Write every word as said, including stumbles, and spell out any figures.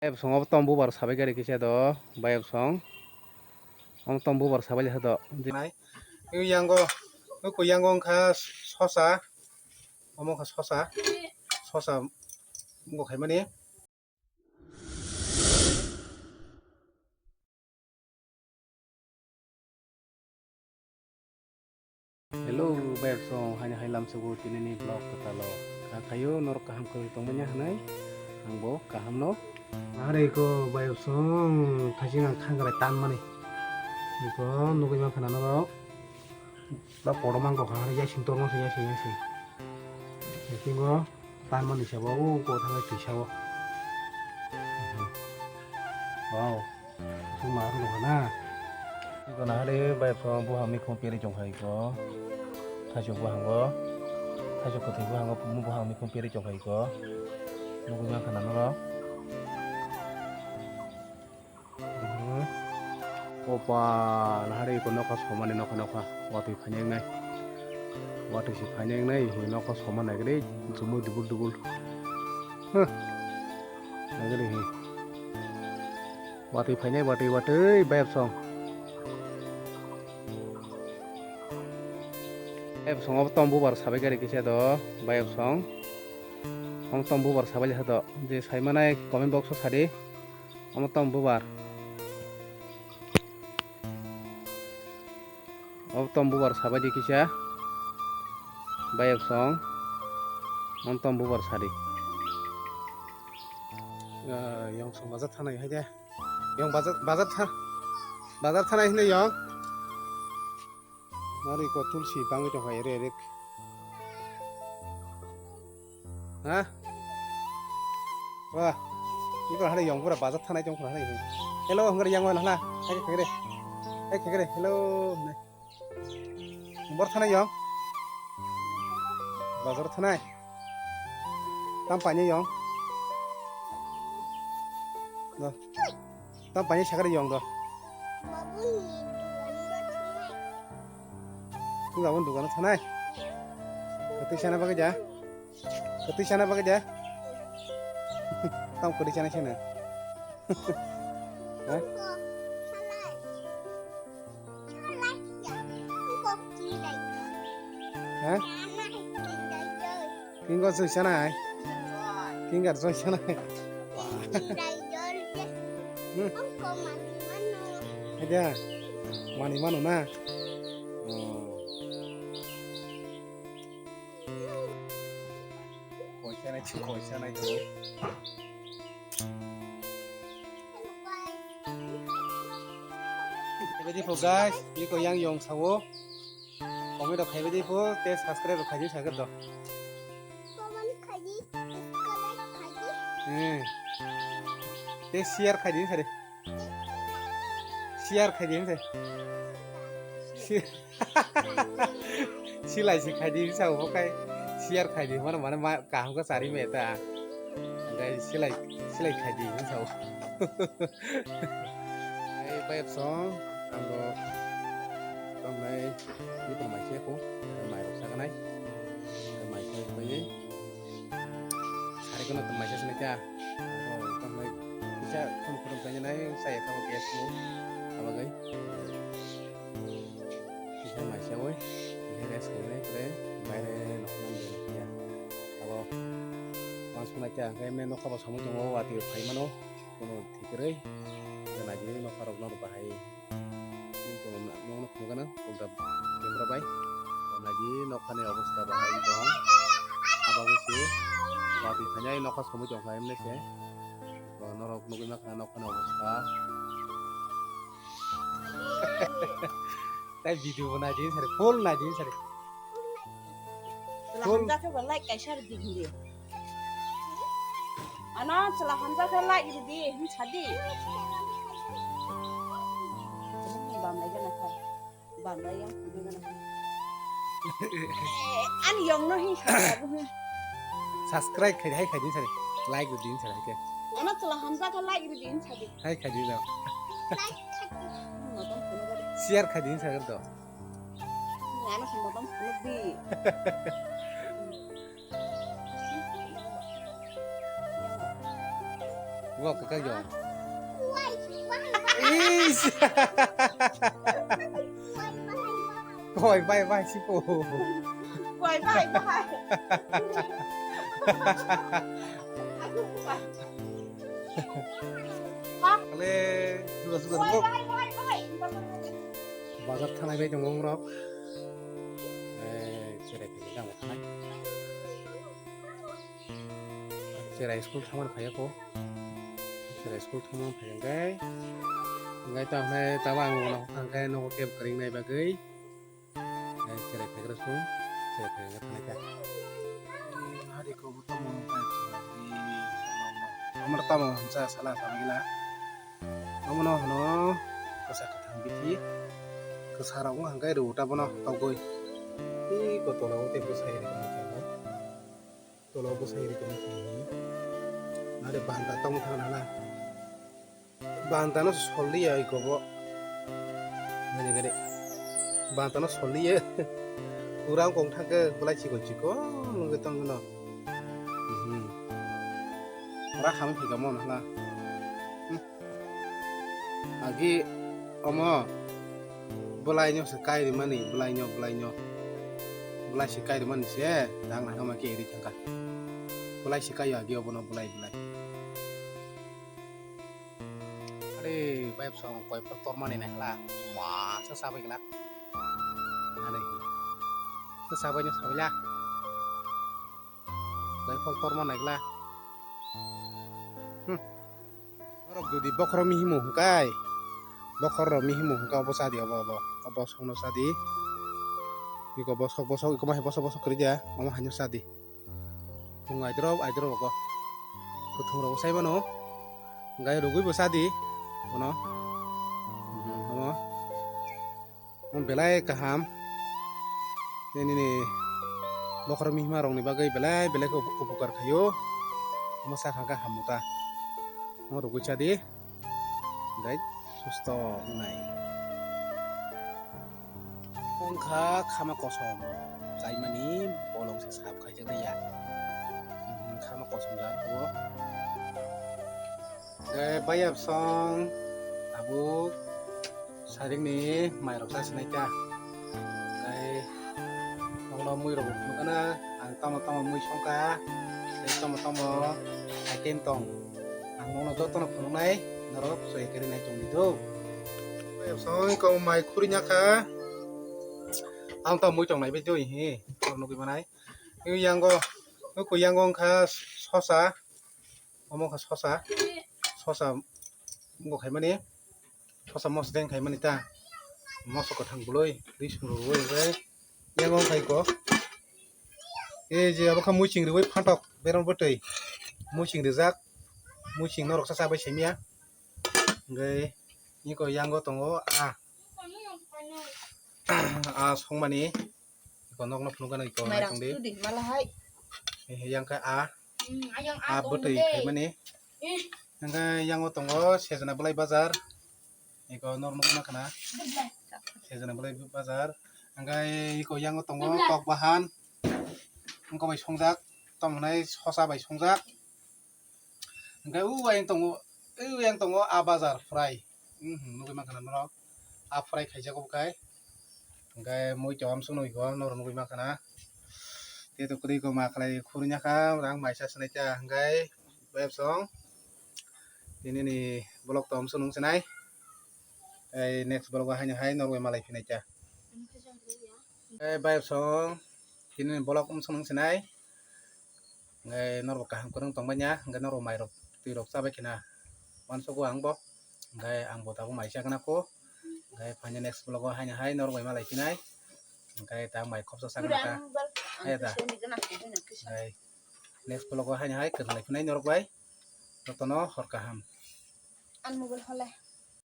Bayapsong obo tong bubar sabai gari kisa do, bayapsong. Omo tong bubar sabai le do. Nai. Yango, yango wngkha sosa. Omo wngkha sosa. Sosa wngkha khaimani. Hello, bayapsong, haini hai lamsogo tinini vlog kwtalo. Kha khayo norok kaham kwrwi tongmani hwnwi, angbo kahamno. Are ko bayapsong, thaiching ang thangkrai tanmani. Iko nugwi mankha na norok. Ba kotorma wngkha, yasing torma se yasing yasing. Bisingo tanmani sabo o kotha bai twi sabo. Wow. Suma rwno na. Iko nahari bai pho buhang mikhung peri chong khai ko. Thaichuk buhango. Thaichuk kwthwi buhango buhang mikhung peri chong khai ko. Nugwi mankha na norok. Opa, nahari iko nokha somani nokha nokha. Watwi phainai wngnai. Watwi si phainai wngnai, hi nokha soma naigri, jumui dubul dubul. Huh. Naigri hi. Watwi phainai, watwi, watwi, bayapsong. Bayapsong, obo tong bubar sabai gari kisa do, bayapsong. Omo tong bubar sabai le do. Je saimanai comment box o sadi. Omo tong bubar. Omo tong bubar sabai di kisa. Bayapsong. Omo tong bubar sadi. Ah, yong song bazar thanai hai de. Yong bazar, bazar tha-, bazar thanai hino yong. Nari ko tulsi bangwi tong hai re re. Ha? Wah. Iko hare yong pura bazar thanai tong pura hare. Hello, hongre yang wala hla. Hai khegre. Hai khegre. Hello. Bor thanai yong. Bazar thanai. Tam paine yong. Do. Tam paine sakare yong do. Twi babun dukano thanai. Kwtwi sana bagwi ja. Kwtwi sana bagwi ja. Tam kwtwi sana sana. Ha? Ha? Finger joy sanai. Finger joy sanai. Hmm. Aja, mani mano na. Oh. Koi sanai, koi sanai. Ebedi po guys, iko yang yong sawo. Comment rok khaibai di pho, tei subscribe rok khaidi sakhe do. Comment khaidi, subscribe khaidi. Hmm. Tei share khaidi sare. Share khaidi sare. Shi-, silai si khaidi sa bo kai. Share khaidi mane mane ma kaham ka sari me ta. Gai silai, silai khaidi sa bo. Ai, bayapsong, ang bo tongnai, ni tong mai se ko, mai rok saganai, mai se ko ye, hari kono tong mai se sinai ta, oh, tongnai, kisa khum khum tong nai, saya tong gas mo, abagai, kisa mai se oi, kisa gas kene, kene, mai re nokman de ya, abo, mas kunai ta, kene nokha ba samui tongo, wati phai mano. Kono thik kwrwi. Naidi nokha rok no bahai. Nokno phunukgana ulta camera bai. Naidi nokhani obostha bahai tong. Abagwi se watwi thainai nokha somoi tongkha himle se. Norok nugwi mankha nokhani obostha. Tai video bo naidi sari, full naidi sari. Chwla hamjak khe bo like kaisa rwdi hindi. Ano chwla hamjak khe like rwdi, hin sadi. Bamlai gana kha. Bamlai yang phudu gana kha. Ani yong no hin sadi. Subscribe khai, hai khai din sari. Like rwdi hin sari ke. Ano chwla hamjak khe like rwdi hin sadi. Hai khai din. Motom phunuk gari. Share khai din sari to. Ano se motom phunuk di. Kok kaka yo. Is. Koi bai bai sipo. Koi bai bai. Ale juga juga. Bazar thanai bai tongo rok. Eh, cherai thanai. Cherai school thamani phaiya ko. Cherai school thamani phaiya khe. Hingkhe tamo hwnkhai tamo ang ulo hwnkhai nogo kebo kwrwng nai bagwi. Cherai phaigra song, cherai phaigra thanai kha. Hari ko bu tamo pai. Amar tamo hamsa sala tamo gila. Omono hwno kwsa kwthang bithi, kwsa rok wng hwnkhe rw ta bono togwi. Tei ko tola o tei bwsai rw tongma tongo. Tola o bwsai rw tongma tongo. Nare banta tongma thang nana. Banta no solliya iko bo. Nani gari. Banta no solliya. Pura wng kong thang khe belai chikon chikon wngwi tongmano. Mhm. Pura hamwi phika mo nana. Hmm. Agi omo bwlaino se kai rimani, bwlaino, bwlaino. Bwlai se kai rimani se, dang nang ma ke ri thangka. Bwlai se kaio agi obono bwlai, bwlai. Are, bai song koi pa tormani nai hla. Ma, sa sabai gla. Are. Sa sabai no sabai la. Jaifal torma naikla. Hmm. Norok jodi bokhorok mihimo hwnkhe, bokhorok mihimo hwnkhe obo chadi, obo, obo, obo songno chadi. Iko bosok, bosok, iko mahai bosok, bosok kwrwi dia, omo haino chadi. Phung aidrop, aidrop obo. Kwthwng rok sai mano. Hwnkhe rugwi bo chadi. Bono. Hmm, omo. Omo belai kaham. Nini bokhorok mihima rokni bagwi belai belai khe upo-, upokar khaio. Omo sakha khe hamu ta. Omo rugwi chadi. Gai susto wngnai. Wngkha khama kosom. Chaimani bolong se sap khaijak ya. Khama kosom jan o. Tei bayap song tabuk saringni mairok chasinai kha. Tei tongno muirok phunukana ang tamo tamo mui songkha, tei tamo tamo haiken tong. Ang nono jotono phunuknai, norok soi khe rinai tongdi do. Bayap song iko mai khuri nya kha. Ang tamo mui tongnai bai do hi, norok nugwi manai. Yango, nuko yango wngkha sosa. Omo khe sosa, sosa bo khaimani, sosa mosdeng khaimani ta, moso kwthang bwlwi twi swngrwui hwnkhe yango khai ko. E je abo khe muiching rwui phantok berong bwtwi, muiching rijak, muiching norok cha chabai simiya. Hwnkhe iko yango tongo a, a songmani. Iko nokno phunukgano iko naitongdi. Yang khe a, a bwtwi khaimani. Hwnkhe yango tongo sejna bwlai bazar. Iko norok nukna khna. Sejna bwlai bazar. Hwnkhe iko yango tongo kok bahan. Wngkha bai songjak. Tamo hwnai sosa bai songjak. Hwnkhe o ayang tongo, o ayang tongo a bazar fry. Mhm, nugwi mankha na norok. A fry khaijago bwkhai. Hwnkhe mui to amsuk nugwi kho, norok nugwi mankha na. Tei to kwrwi kho ma khlai khurui nya kha, rang maisa swnai kha. Hwnkhe web song. Tini ni vlog to amsuk nung swnai. Tei next vlog o haino hai norok bai malai phinai kha. Tei web song. Tini ni vlog amsuk nung swnai. Hwnkhe norok kaham kwrwng tongmanya, hwnkhe norok mairok twirok chabai khina uansukgo ang bo. Hwnkhe ang bo tabuk mai chakna kho. Hwnkhe phaina next vlog o haino hai norok bai malai phinai. Hwnkhe ta mai khopsa sakna ta. Hai da. Hwnkhe next vlog o haino hai kwrwng lai phinai norok bai. Jotono hor kaham. Ang mobile hole.